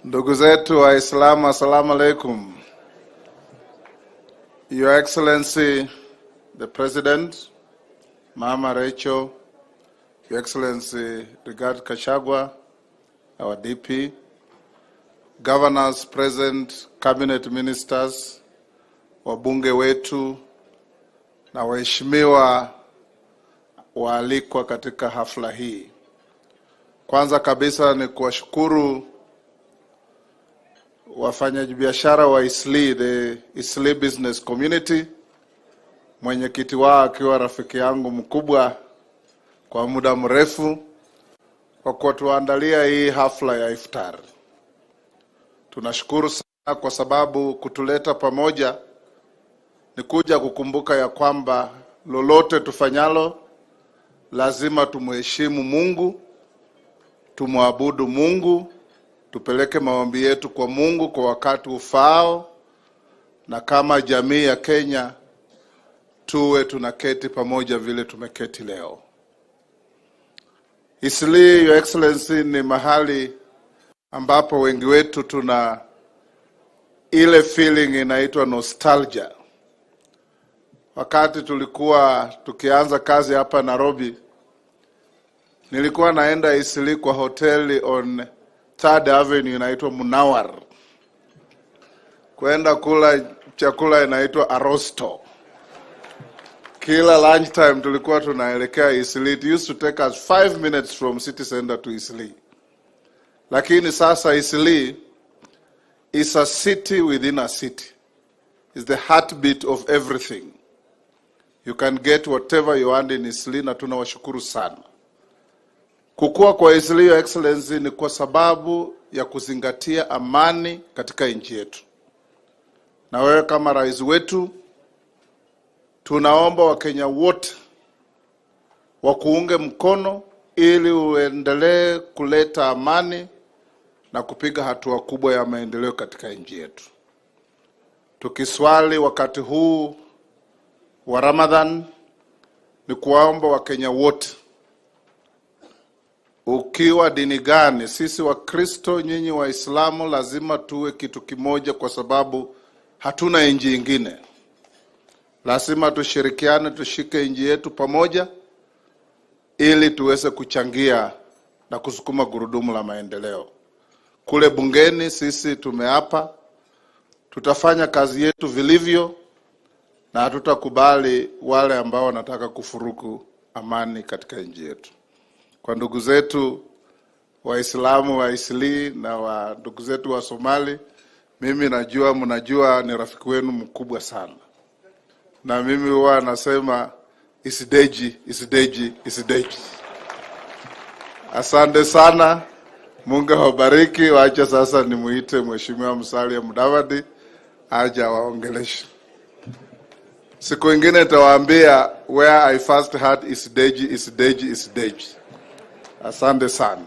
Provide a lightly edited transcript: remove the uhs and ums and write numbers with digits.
Ndugu zetu Waislamu, assalamu alaikum. Your Excellency, the President, Mama Rachel, Your Excellency Rigathi Gachagua, our DP, governors present, cabinet ministers, wabunge wetu na waheshimiwa waalikwa katika hafla hii. Kwanza kabisa ni kuwashukuru wafanyabiashara wa Eastleigh, the Eastleigh Business Community, mwenyekiti wao akiwa rafiki yangu mkubwa kwa muda mrefu, kwa kutuandalia hii hafla ya iftar. Tunashukuru sana kwa sababu kutuleta pamoja ni kuja kukumbuka ya kwamba lolote tufanyalo lazima tumheshimu Mungu, tumwabudu Mungu, tupeleke maombi yetu kwa Mungu kwa wakati ufaao, na kama jamii ya Kenya tuwe tunaketi pamoja vile tumeketi leo. Eastleigh, Your Excellency, ni mahali ambapo wengi wetu tuna ile feeling inaitwa nostalgia. Wakati tulikuwa tukianza kazi hapa Nairobi, nilikuwa naenda Eastleigh kwa hoteli on Third Avenue inaitwa Munawar, kwenda kula chakula inaitwa Arosto. Kila lunchtime tulikuwa tunaelekea Eastleigh. It used to take us 5 minutes from city center to Eastleigh. Lakini sasa Eastleigh is a city within a city. It's the heartbeat of everything. You can get whatever you want in Eastleigh, na tunawashukuru sana. Kukua kwa Eastleigh, Your Excellency, ni kwa sababu ya kuzingatia amani katika nchi yetu. Na wewe kama rais wetu, tunaomba Wakenya wote wakuunge mkono ili uendelee kuleta amani na kupiga hatua kubwa ya maendeleo katika nchi yetu. Tukiswali wakati huu wa Ramadhan, ni kuwaomba Wakenya wote, ukiwa dini gani, sisi Wakristo, nyinyi Waislamu, lazima tuwe kitu kimoja, kwa sababu hatuna nchi ingine. Lazima tushirikiane, tushike nchi yetu pamoja, ili tuweze kuchangia na kusukuma gurudumu la maendeleo. Kule bungeni sisi tumeapa tutafanya kazi yetu vilivyo na hatutakubali wale ambao wanataka kuvuruga amani katika nchi yetu. Kwa ndugu zetu Waislamu wa Eastleigh na wa ndugu zetu wa Somali, mimi najua mnajua ni rafiki wenu mkubwa sana, na mimi huwa nasema isideji, isideji, isideji. Asante sana, Mungu awabariki. Wacha sasa nimuite Mheshimiwa Musalia Mudavadi aje awaongeleshe. Siku ingine nitawaambia where I first heard isideji, isideji, isideji. Asante sana.